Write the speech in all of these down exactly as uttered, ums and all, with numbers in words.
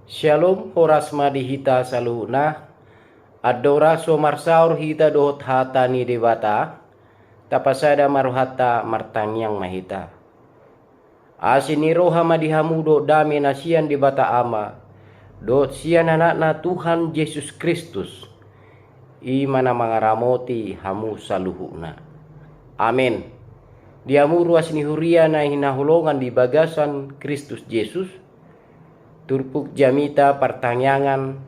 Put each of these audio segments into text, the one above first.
Syalom, horas ma di hita saluhutna. Andorang so marsaor hita dohot hata ni Debata, tapasada ma rohanta, martangiang ma hita. Asi ni roha ma di hamu dohot dame na sian Debata Ama dohot sian Anakna Tuhan Jesus Kristus. I ma na mangaramoti hamu saluhutna. Amen. Di hamu ruas ni huria na hinaholongan di bagasan Kristus Jesus, turpuk jamita partangiangan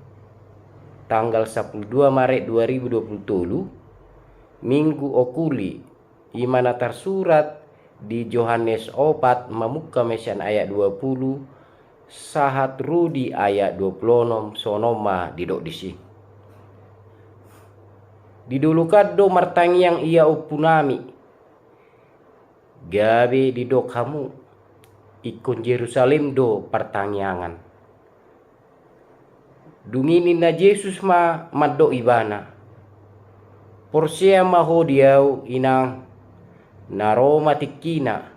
tanggal sampulu dua Maret dua ribu dua pulu tolu, Minggu Okuli, i ma na tarsurat di Johannes opat, mamungka ma sian ayat dua pulu sahat ro di ayat dua pulu onom. Songon on ma didok disi. Di dolok an do martangiang ia ompunami, gabe didok hamu, ingkon Jerusalem do partangiangan. Dung i ninna Jesus ma mandok ibana: Porsea ma ho di ahu, inang, na ro ma tingkina.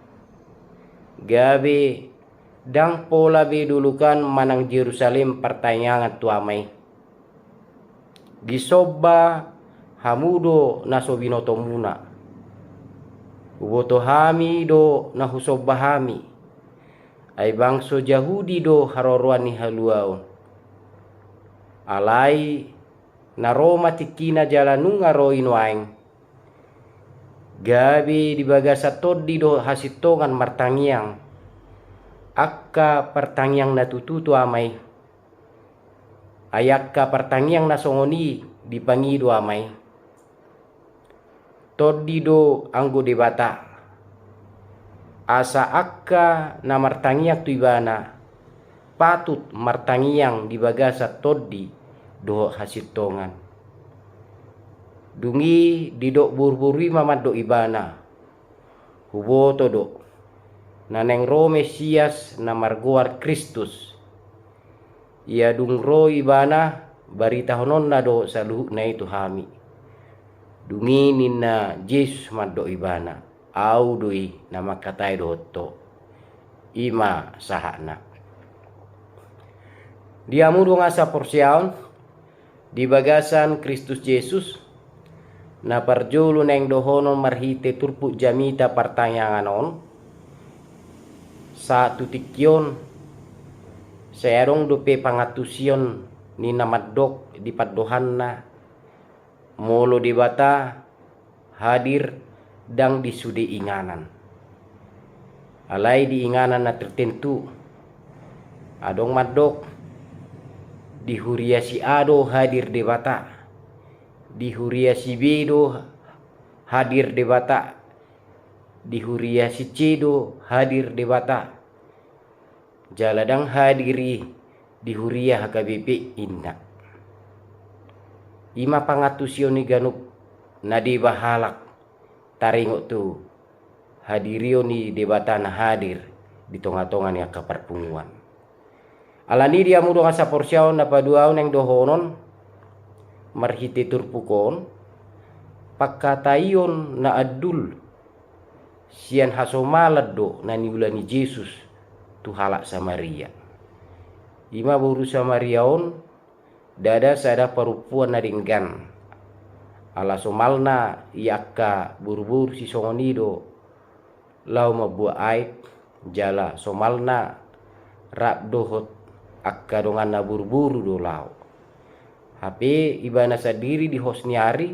Gabe ndang pola be dolok an manang Jerusalem partangiangan tu Ama i. Disomba hamu do na so binotomuna. Huboto hami do na husomba hami. Ai bangso Jahudi do haroroan ni haluaon. Alai na ro ma tingkina jala nunga ro i nuaeng. Gabe di bagasan tondi do hasintongan martangiang, angka partangiang na tutu tu Ama i. Ai angka partangiang na songon i dipangido Ama i. Tondi do anggo Debata. Asa angka na martangiang tu Ibana patut martangiang di bagasan tondi dohot hasintongan. Dung i didok boruboru i ma mandok ibana: Huboto do, na naeng ro Mesias na margoar Kristus. Ia dung ro Ibana, baritahononna do saluhutna i tu hami. Dung i ninna Jesus mandok ibana: Ahu do i na mangkatai dohot ho. I ma sahatna. Di hamu dongan saporseaon di bagasan Kristus Jesus, na parjolo naeng dohonon marhite turpuk jamita partangiangan on, sahat tu tingki on, sai adong dope pangantusion ni na mandok di pandohanna, molo Debata hadir ndang di sude inganan. Alai di inganan na tertentu. Adong mandok, di huria si A do hadir Debata, di huria si B do hadir Debata, di huria si C do hadir Debata. Jala ndang hadir i di huria H K B P, inna. I ma pangantusion ni ganup na deba halak taringot tu hadirion ni Debata na hadir di tongatonga ni angka parpunguan. Alani i di hamu dongan saporseaon, na paduahon naeng dohonon marhite turpuk on, pangkataion na andul sian hasomalan do na niula ni Jesus tu halak Samaria. I ma boru Samaria on ndada sada parompuan na denggan. Ala somalna i angka boruboru sisongon i do laho mambuat aek, jala somalna rap dohot angka donganna boruboru do laho. Hape ibana sandiri di hos ni ari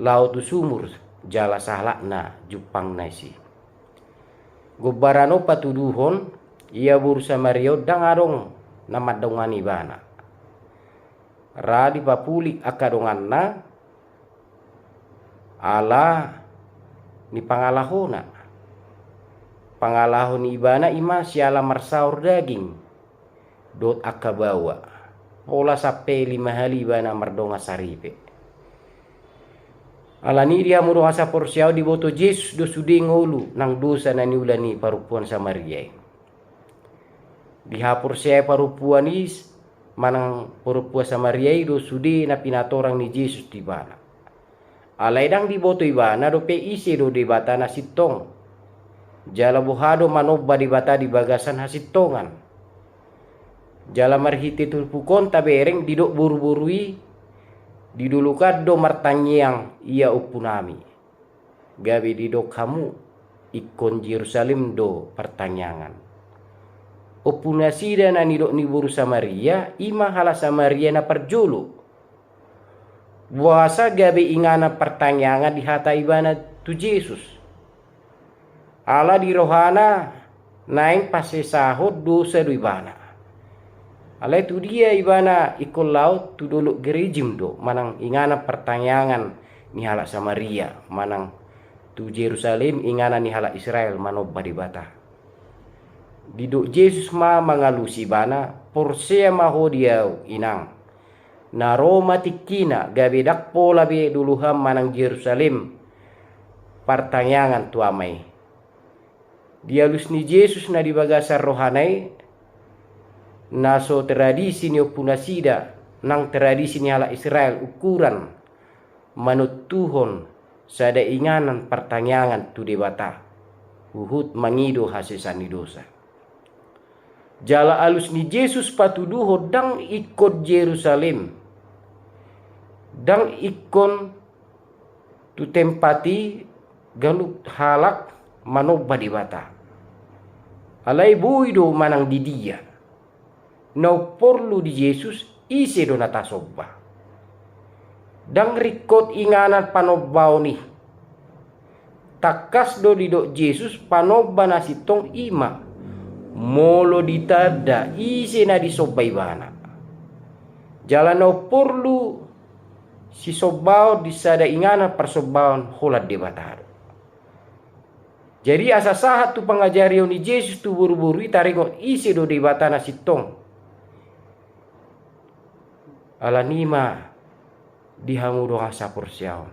laho tu sumur, jala sahalakna jumpangna disi. Gombaran on patuduhon, ia boru Samaria on ndang adong na mandongani ibana. Ra dipapulik angka donganna, ala ni pangalahona. Pangalaho ni ibana i ma siala marsaor daging dohot angka baoa. Pola sampe lima hali ibana mardongan saripe. Alani i di hamu dongan saporseaon, diboto Jesus do sude ngolu nang dosa na niula ni parompuan Samaria i. Dihaporseai parompuan i manang parompuan Samaria i do sude na pinatorang ni Jesus tu ibana. Alai ndang diboto ibana dope ise do Debata na sintong, jala boha do manomba Debata di bagasan hasintongan. Jala marhite turpuk on tabereng didok boruboru i, di dolok an do martangiang ia ompunami. Gabe didok hamu, ingkon Jerusalem do partangiangan. Ompunasida na nidok ni boru Samaria, i ma halak Samaria na parjolo. Boasa gabe inganan partangiangan dihata ibana tu Jesus? Ala di rohana naeng pasesahon dosa do ibana. Alai tu dia ibana ingkon laho? Tu dolok Gerizim do, manang inganan partangiangan ni halak Samaria, manang tu Jerusalem inganan ni halak Israel manomba Debata. Didok Jesus ma mangalusi ibana, porsea ma ho di ahu, inang. Na ro ma tingkina gabe ndang pola be dolok an manang Jerusalem partangiangan tu Ama i. Di alus ni Jesus na di bagasan rohana i, na so tradisi ni ompunasida, nang tradisi ni halak Israel ukuran manontuhon sada inganan partangiangan tu Debata, huhut mangido hasesaan ni dosa. Jala alus ni Jesus patuduhon ndang ingkon Jerusalem, ndang ingkon tu tempat i ganup halak manomba Debata. Alai boi do manang di dia. Na umporlu di Jesus, ise do na tasomba. Ndang ringkot inganan panombaon i. Tangkas do didok Jesus panomba na sintong i ma molo ditanda ise na disomba ibana. Jala na umporlu sisombaon di sada inganan parsombaon holan Debata do. Jadi asa sahat tu pangajarion ni Jesus tu boruboru i taringot ise do Debata na sintong. Alani i ma di hamu dongan saporseaon,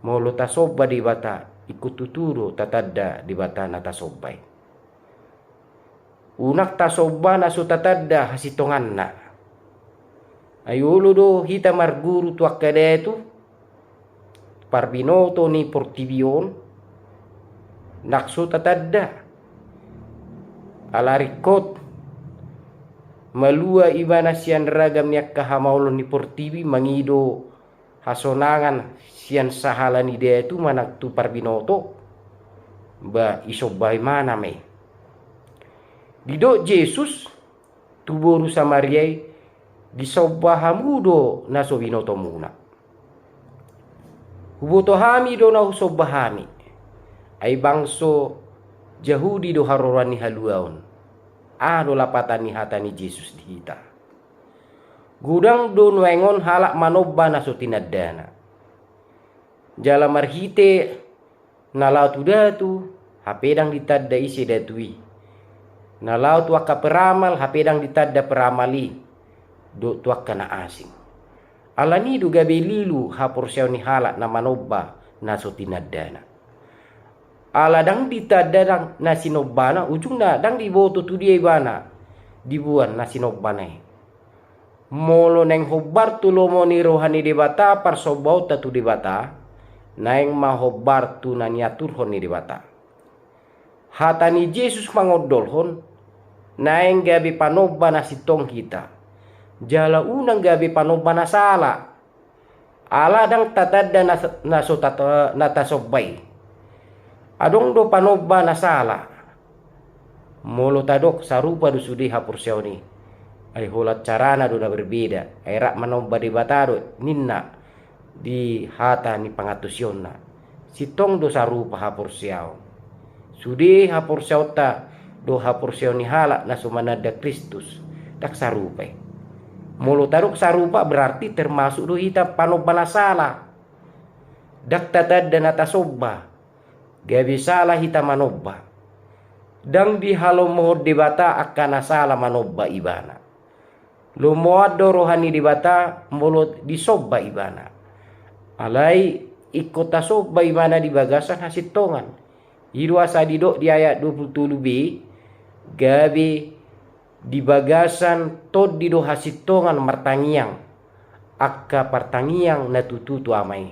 molo tasomba Debata, ingkon tutu do tatanda Debata na tasomba i. Unang tasomba na so tatanda hasintonganna. Ai olo do hita marguru tu angka datu, parbinoto ni portibi on, nang so tatanda. Ala ringkot malua ibana sian ragam ni angka hamaolon ni portibi, mangido hasonangan sian sahala ni datu manang tu parbinoto, ba isomba ibana ma i. Didok Jesus tu boru Samaria i, disomba hamu do na so binotomuna. Huboto hami do na husomba hami. Ai bangso Jahudi do haroroan ni haluaon. Aha do lapatan ni hata ni Jesus di hita? Godang do nuaeng on halak manomba na so tinandana. Jala marhite na laho tu datu, hape ndang ditanda ise datu i. Na laho tu angka peramal, hape ndang ditanda peramal i, dohot tu angka na asing. Alani i do gabe lilu haporseaon ni halak na manomba na so tinandana. Ala ndang ditanda ndang na sinombana, ujungna ndang diboto tu dia ibana diboan na sinombana i. Molo naeng hombar tu lomo ni roha ni Debata parsombaonta tu Debata, naeng ma hombar tu na niaturhon ni Debata. Hata ni Jesus mangondolhon, naeng gabe panomba na sintong hita. Jala unang gabe panomba na sala. Ala ndang tatanda na, na so tata-, na tasomba i. Adong do panomba na sala. Molo tadok sarupa do sude haporseaon i, ai holan carana do na berbeda, ai rap manomba Debata do ninna di hata ni pangantosionna. Sintong do sarupa haporseaon. Sude haporseaonta dohot haporseaon ni halak na so mananda Kristus, ndang sarupa i. Molo tadok sarupa berarti termasuk do hita panomba na sala. Ndang tatanda na tasomba, gabe sala hita manomba. Ndang dihalomohon Debata angka na sala manomba ibana. Lomoan do roha ni Debata molo disomba ibana. Alai ingkon tasomba ibana di bagasan hasintongan. I do asa didok di ayat dua pulu tolu b, gabe di bagasan tondi do hasintongan martangiang, angka partangiang na tutu tu Ama i.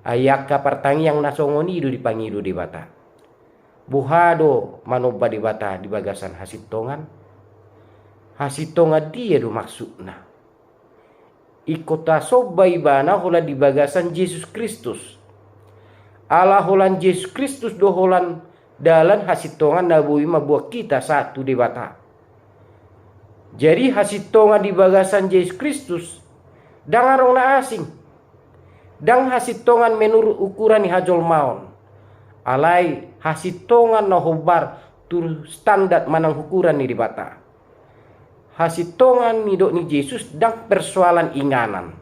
Ai angka partangiang na songon i do dipangido Debata. Boha do manomba Debata di bagasan hasintongan? Hasintongan dia do maksudna? Ingkon tasomba ibana holan di bagasan Jesus Kristus. Ala holan Jesus Kristus do holan dalan hasintongan na boi mamboan hita sahat tu Debata. Jadi hasintongan di bagasan Jesus Kristus ndang adong na asing. Ndang hasintongan menurut ukuran ni hajolmaon. Alai hasintongan na hombar tu standar manang ukuran ni Debata. Hasintongan nidok ni Jesus ndang persoalan inganan.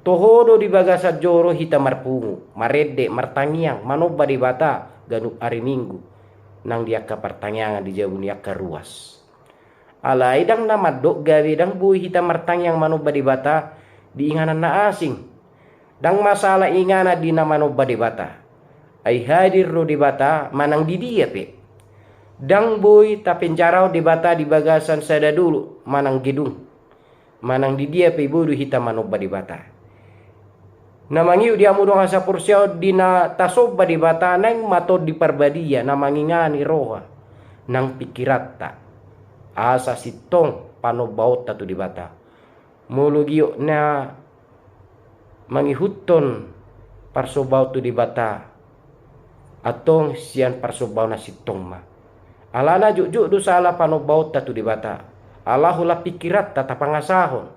Toho do di bagasan joro hita marpungu, marende, martangiang, manomba Debata ganup ari Minggu, nang di angka partangiangan di jabu ni angka ruas. Alai ndang na mandok gabe ndang boi hita martangiang manomba Debata di inganan na asing. Ndang masalah inganan di na manomba Debata. Ai hadir do Debata manang di dia pe. Ndang boi tapenjarahon Debata di bagasan sada dolok manang gedung. Manang di dia pe boi do hita manomba Debata. Na mangihut di hamu dongan saporseaon, di na tasomba Debata naeng ma Tondi Parbadia na mangingani roha nang pingkiranta. Asa sintong panombaonta tu Debata. Molo giot na mangihuthon parsombaon tu Debata, antong sian parsombaon na sintong ma. Alana jotjot do sala panombaonta tu Debata. Ala holan pingkiranta tapangasahon.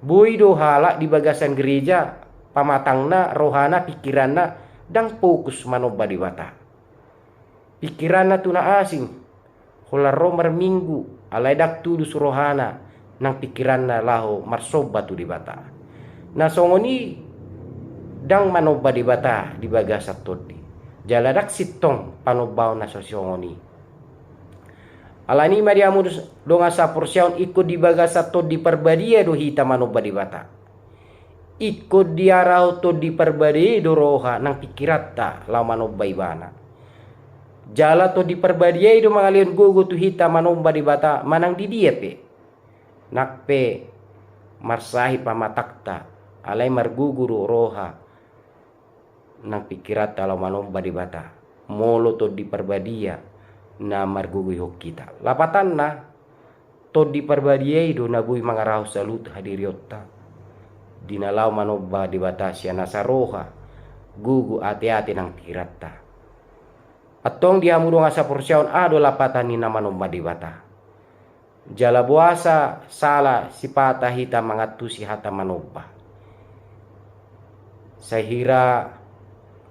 Boi do halak di bagasan gereja, pamatangna, rohana, pingkiranna, ndang fokus manomba Debata. Pingkiranna tu na asing, holan ro marminggu, alai ndang tulus rohana nang pingkiranna laho marsomba tu Debata. Na songon i ndang manomba Debata di bagasan tondi. Jala ndang sintong panombaon na so songon i. Alani i ma di hamu dongan saporseaon, ingkon di bagasan Tondi Parbadia do hita manomba Debata. Ingkon diarahon Tondi Parbadia i do roha nang pingkiranta laho manomba Ibana. Jala Tondi Parbadia i do mangalehon gogo tu hita manomba Debata manang di dia pe. Nang pe marsahit pamatangta, alai margogo do roha nang pingkiranta laho manomba Debata. Molo Tondi Parbadia na margogoihon hita. Lapatanna, Tondi Parbadia i do na boi mangarahon saluhut hadirionta di na laho manomba Debata sian nasa roha, gogo, ateate nang pingkiranta. Antong di hamu dongan saporseaon, aha do lapatan ni na manomba Debata? Jala boasa sala sipata hita mangantusi hata manomba? Sai hira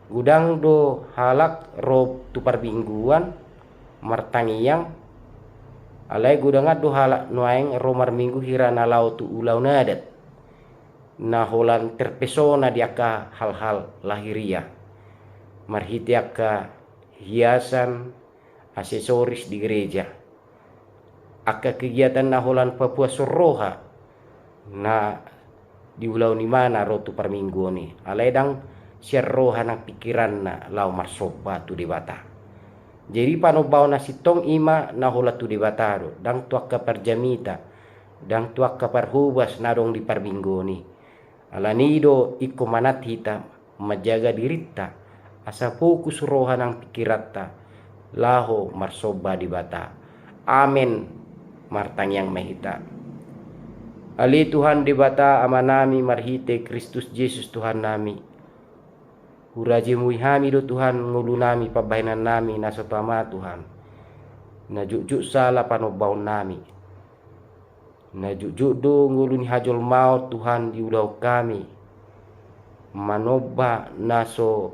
godang do halak ro tu parmingguan martangiang, alai godangan do halak nuaeng ro marminggu hira na laho tu ulaon adat, na holan terpesona di angka hal-hal lahiriah, marhite angka hiasan, aksesoris di gereja. Angka kegiatan na holan papuashon roha na diulahon ibana ro tu parmingguon i. Alai ndang sian roha nang pingkiranna laho marsomba tu Debata. Jadi panombaon na sintong i ma na holan tu Debata do, ndang tu angka parjamita, ndang tu angka parhobas na adong di parmingguon i. Alani i do ingkon manat hita manjaga dirinta, asa fokus roha nang pingkiranta laho marsomba Debata. Amen. Martangiang ma hita. Ale Tuhan Debata Amanami, marhite Kristus Jesus Tuhannami, hurajemui hami do Tuhan ngolunami, pambahenannami na so tama Tuhan, na jotjot sala panombaonnami. Na jotjot do ngolu ni hajolmaon Tuhan diulahon hami, manomba na so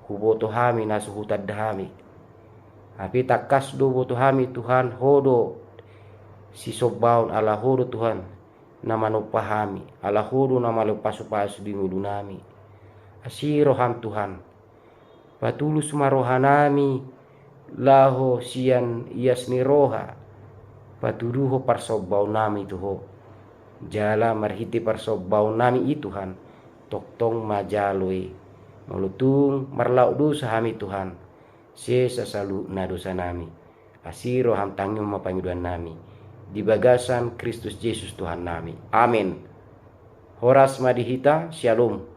huboto hami, na so hutanda hami. Hape tangkas do boto hami Tuhan, Ho do sisombaon, ala Ho do Tuhan na manompa hami, ala Ho do na malopasupasu di ngolunami. Asi roham Tuhan, patulus ma rohanami laho sian ias ni roha patuduhon parsombaonnami tu Ho. Jala marhite parsombaonnami i Tuhan, tongtong ma jalo i. Molo tung marlaok dosa hami Tuhan, sesa saluhutna dosanami. Asi roham, tangihon ma pangidoannami di bagasan Kristus Jesus Tuhannami. Amen. Horas ma di hita, Syalom.